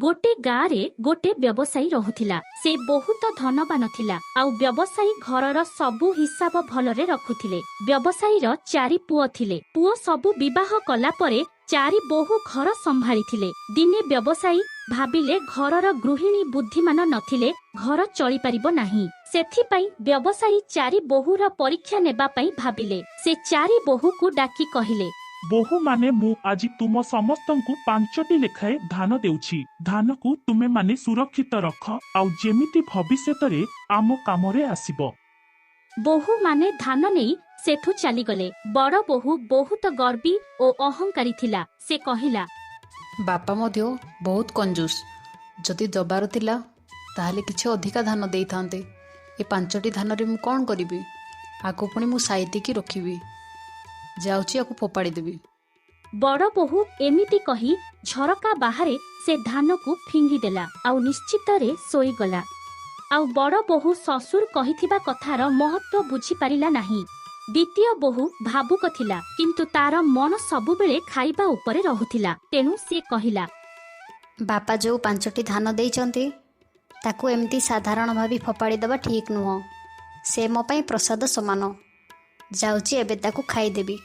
ଗୋଟେ ଗାଁରେ ଗୋଟେ ବ୍ୟବସାୟୀ ରହୁଥିଲା। ସେ ବହୁତ ଧନବାନ ଥିଲା ଆଉ ବ୍ୟବସାୟୀ ଘରର ସବୁ ହିସାବ ଭଲରେ ରଖୁଥିଲେ। ବ୍ୟବସାୟୀର ଚାରି ପୁଅ ଥିଲେ। ପୁଅ ସବୁ ବିବାହ କଲା ପରେ ଚାରି ବୋହୂ ଘର ସମ୍ଭାଳିଥିଲେ। ଦିନେ ବ୍ୟବସାୟୀ ଭାବିଲେ, ଘରର ଗୃହିଣୀ ବୁଦ୍ଧିମାନ ନଥିଲେ ଘର ଚଳିପାରିବ ନାହିଁ। ସେଥିପାଇଁ ବ୍ୟବସାୟୀ ଚାରି ବୋହୂର ପରୀକ୍ଷା ନେବା ପାଇଁ ଭାବିଲେ। ସେ ଚାରି ବୋହୂକୁ ଡାକି କହିଲେ, ବୋହୂମାନେ, ମୁଁ ଆଜି ତୁମ ସମସ୍ତଙ୍କୁ ପାଞ୍ଚଟି ଲେଖାଏଁ ଧାନ ଦେଉଛି। ଧାନକୁ ତୁମେମାନେ ସୁରକ୍ଷିତ ରଖ ଆଉ ଯେମିତି ଭବିଷ୍ୟତରେ ଆମ କାମରେ ଆସିବ। ବୋହୂମାନେ ଧାନ ନେଇ ସେଠୁ ଚାଲିଗଲେ। ବଡ ବୋହୂ ବହୁତ ଗର୍ବୀ ଓ ଅହଙ୍କାରୀ ଥିଲା। ସେ କହିଲା, ବାପା ମଧ୍ୟ ବହୁତ କଞ୍ଜୁସ। ଯଦି ଦବାର ଥିଲା, ତାହେଲେ କିଛି ଅଧିକା ଧାନ ଦେଇଥାନ୍ତେ। ଏ ପାଞ୍ଚଟି ଧାନରେ ମୁଁ କ'ଣ କରିବି? ଆକୁ ପୁଣି ମୁଁ ସାଇତିକି ରଖିବି? ଯାଉଛି, ଆକୁ ଫୋପାଡ଼ି ଦେବି। ବଡ ବୋହୂ ଏମିତି କହି ଝରକା ବାହାରେ ସେ ଧାନକୁ ଫିଙ୍ଗିଦେଲା ଆଉ ନିଶ୍ଚିତରେ ଶୋଇଗଲା। ଆଉ ବଡ ବୋହୂ ଶ୍ୱଶୁର କହିଥିବା କଥାର ମହତ୍ଵ ବୁଝିପାରିଲା ନାହିଁ। ଦ୍ୱିତୀୟ ବୋହୂ ଭାବୁକ ଥିଲା, କିନ୍ତୁ ତାର ମନ ସବୁବେଳେ ଖାଇବା ଉପରେ ରହୁଥିଲା। ତେଣୁ ସେ କହିଲା, ବାପା ଯେଉଁ ପାଞ୍ଚଟି ଧାନ ଦେଇଛନ୍ତି, ତାକୁ ଏମିତି ସାଧାରଣ ଭାବି ଫୋପାଡ଼ି ଦେବା ଠିକ୍ ନୁହଁ। ସେ ମୋ ପାଇଁ ପ୍ରସାଦ ସମାନ। ଯାଉଛି, ଏବେ ତାକୁ ଖାଇଦେବି।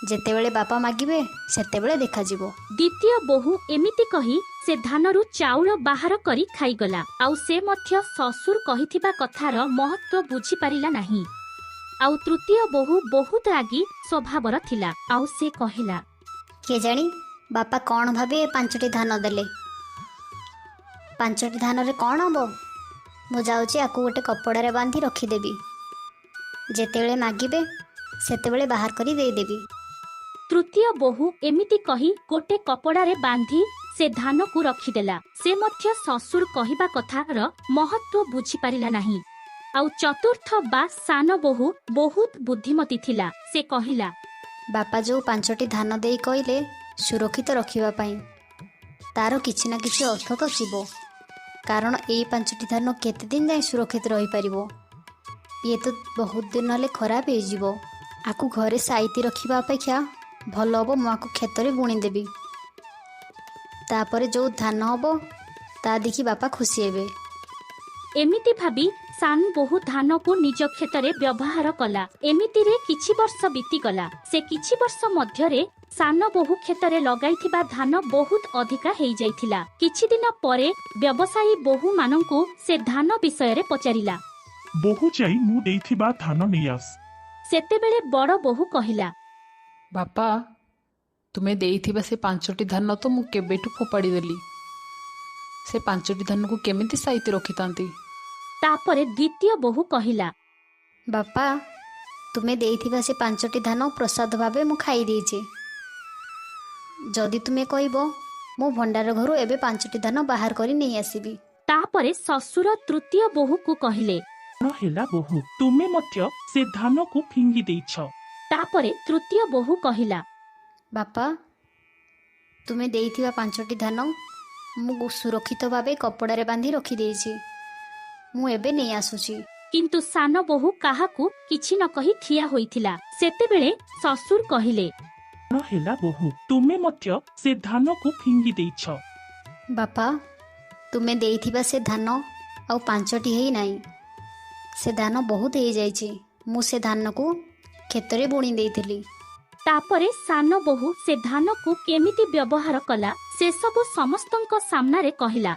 ଯେତେବେଳେ ବାପା ମାଗିବେ, ସେତେବେଳେ ଦେଖାଯିବ। ଦ୍ୱିତୀୟ ବୋହୂ ଏମିତି କହି ସେ ଧାନରୁ ଚାଉଳ ବାହାର କରି ଖାଇଗଲା ଆଉ ସେ ମଧ୍ୟ ଶ୍ୱଶୁର କହିଥିବା କଥାର ମହତ୍ଵ ବୁଝିପାରିଲା ନାହିଁ। ଆଉ ତୃତୀୟ ବୋହୂ ବହୁତ ରାଗି ସ୍ୱଭାବର ଥିଲା ଆଉ ସେ କହିଲା, କେଜାଣି ବାପା କ'ଣ ଭାବି ଏ ପାଞ୍ଚଟି ଧାନ ଦେଲେ? ପାଞ୍ଚଟି ଧାନରେ କ'ଣ ହବ? ମୁଁ ଯାଉଛି, ଆକୁ ଗୋଟେ କପଡ଼ାରେ ବାନ୍ଧି ରଖିଦେବି। ଯେତେବେଳେ ମାଗିବେ, ସେତେବେଳେ ବାହାର କରି ଦେଇଦେବି। ତୃତୀୟ ବୋହୂ ଏମିତି କହି ଗୋଟେ କପଡ଼ାରେ ବାନ୍ଧି ସେ ଧାନକୁ ରଖିଦେଲା। ସେ ମଧ୍ୟ ଶ୍ୱଶୁର କହିବା କଥାର ମହତ୍ଵ ବୁଝିପାରିଲା ନାହିଁ। ଆଉ ଚତୁର୍ଥ ବା ସାନ ବୋହୂ ବହୁତ ବୁଦ୍ଧିମତୀ ଥିଲା। ସେ କହିଲା, ବାପା ଯେଉଁ ପାଞ୍ଚଟି ଧାନ ଦେଇ କହିଲେ ସୁରକ୍ଷିତ ରଖିବା ପାଇଁ, ତାର କିଛି ନା କିଛି ଅର୍ଥ ତ ଥିବ। କାରଣ ଏଇ ପାଞ୍ଚଟି ଧାନ କେତେ ଦିନ ଯାଏଁ ସୁରକ୍ଷିତ ରହିପାରିବ? ଇଏ ତ ବହୁତ ଦିନ ହେଲେ ଖରାପ ହେଇଯିବ। ଆକୁ ଘରେ ସାଇତି ରଖିବା ଅପେକ୍ଷା ଭଲ ହେବ ମୁଁ ଆକୁ କ୍ଷେତରେ ବୁଣିଦେବି। ତାପରେ ଯେଉଁ ଧାନ ହେବ, ତା ଦେଖି ବାପା ଖୁସି ହେବେ। ଏମିତି ଭାବି ସାନ ବୋହୂ ଧାନକୁ ନିଜ କ୍ଷେତରେ ବ୍ୟବହାର କଲା। ଏମିତିରେ କିଛି ବର୍ଷ ବିତିଗଲା। ସେ କିଛି ବର୍ଷ ମଧ୍ୟରେ ସାନ ବୋହୂ କ୍ଷେତରେ ଲଗାଇଥିବା ଧାନ ବହୁତ ଅଧିକା ହେଇଯାଇଥିଲା। କିଛି ଦିନ ପରେ ବ୍ୟବସାୟୀ ବୋହୂମାନଙ୍କୁ ସେ ଧାନ ବିଷୟରେ ପଚାରିଲା। ବୋହୂ, ଯାଇ ମୁଁ ଦେଇଥିବା ଧାନ ନେଇ ଆସ। ସେତେବେଳେ ବଡ ବୋହୂ କହିଲା, ବାପା, ତୁମେ ଦେଇଥିବା ସେ ପାଞ୍ଚଟି ଧାନ ତ ମୁଁ କେବେଠୁ ଫୋପାଡ଼ି ଦେଲି। ସେ ପାଞ୍ଚଟି ଧାନକୁ କେମିତି ସାଇତି ରଖିଥାନ୍ତି? ତାପରେ ଦ୍ୱିତୀୟ ବୋହୂ କହିଲା, ବାପା, ତୁମେ ଦେଇଥିବା ସେ ପାଞ୍ଚଟି ଧାନ ପ୍ରସାଦ ଭାବେ ମୁଁ ଖାଇ ଦେଇଛି। ଯଦି ତୁମେ କହିବ, ମୁଁ ଭଣ୍ଡାର ଘରୁ ଏବେ ପାଞ୍ଚଟି ଧାନ ବାହାର କରି ନେଇ ଆସିବି। ତାପରେ ଶ୍ୱଶୁର ତୃତୀୟ ବୋହୂକୁ କହିଲେ, କ'ଣ ହେଲା ବୋହୂ, ତୁମେ ମଧ୍ୟ ସେ ଧାନକୁ ଫିଙ୍ଗି ଦେଇଛ? ତାପରେ ତୃତୀୟ ବୋହୂ କହିଲା, ବାପା, ତୁମେ ଦେଇଥିବା ପାଞ୍ଚଟି ଧାନ ମୁଁ ସୁରକ୍ଷିତ ଭାବେ କପଡ଼ାରେ ବାନ୍ଧି ରଖିଦେଇଛି। ମୁଁ ଏବେ ନେଇ ଆସୁଛି। କିନ୍ତୁ ସାନ ବୋହୂ କାହାକୁ କିଛି ନ କହି ଠିଆ ହୋଇଥିଲା। ସେତେବେଳେ ଶ୍ୱଶୁର କହିଲେ, କ'ଣ ହେଲା ବୋହୂ, ତୁମେ ମଧ୍ୟ ସେ ଧାନକୁ ଫିଙ୍ଗି ଦେଇଛ? ବାପା, ତୁମେ ଦେଇଥିବା ସେ ଧାନ ଆଉ ପାଞ୍ଚଟି ହେଇନାହିଁ। ସେ ଧାନ ବହୁତ ହେଇଯାଇଛି। ମୁଁ ସେ ଧାନକୁ କ୍ଷେତରେ ବୁଣି ଦେଇଥିଲି। ତାପରେ ସାନ ବୋହୂ ସେ ଧାନକୁ କେମିତି ବ୍ୟବହାର କଲା, ସେସବୁ ସମସ୍ତଙ୍କ ସାମ୍ନାରେ କହିଲା।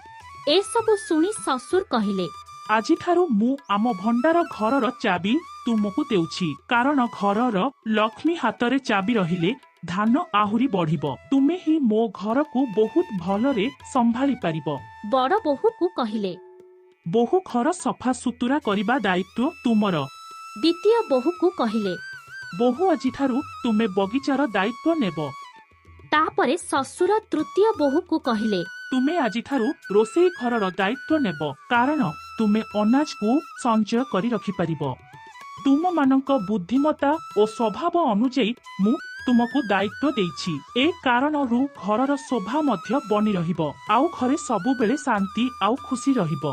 ଏସବୁ ଶୁଣି ଶ୍ୱଶୁର କହିଲେ, ଆଜିଠାରୁ ମୁଁ ଆମ ଭଣ୍ଡାର ଘରର ଚାବି ତୁମକୁ ଦେଉଛି, କାରଣ ଘରର ଲକ୍ଷ୍ମୀ ହାତରେ ଚାବି ରହିଲେ ଧାନ ଆହୁରି ବଢିବ। ତୁମେ ହିଁ ମୋ ଘରକୁ ବହୁତ ଭଲରେ ସମ୍ଭାଳି ପାରିବ। ବଡ ବୋହୂକୁ କହିଲେ, ବୋହୂ, ଘର ସଫା ସୁତୁରା କରିବା ଦାୟିତ୍ୱ ତୁମର। ଦ୍ୱିତୀୟ ବୋହୂକୁ କହିଲେ, ବୋହୂ, ଆଜିଠାରୁ ତୁମେ ବଗିଚାର ଦାୟିତ୍ୱ ନେବ। ତାପରେ ଶ୍ୱଶୁର ତୃତୀୟ ବୋହୂକୁ କହିଲେ, ତୁମେ ଆଜିଠାରୁ ରୋଷେଇ ଘରର ଦାୟିତ୍ୱ ନେବ, କାରଣ ତୁମେ ଅନାଜକୁ ସଞ୍ଚୟ କରି ରଖିପାରିବ। ତୁମମାନଙ୍କ ବୁଦ୍ଧିମତା ଓ ସ୍ୱଭାବ ଅନୁଯାୟୀ ମୁଁ ତୁମକୁ ଦାୟିତ୍ୱ ଦେଇଛି। ଏ କାରଣରୁ ଘରର ଶୋଭା ମଧ୍ୟ ବନି ରହିବ ଆଉ ଘରେ ସବୁବେଳେ ଶାନ୍ତି ଆଉ ଖୁସି ରହିବ।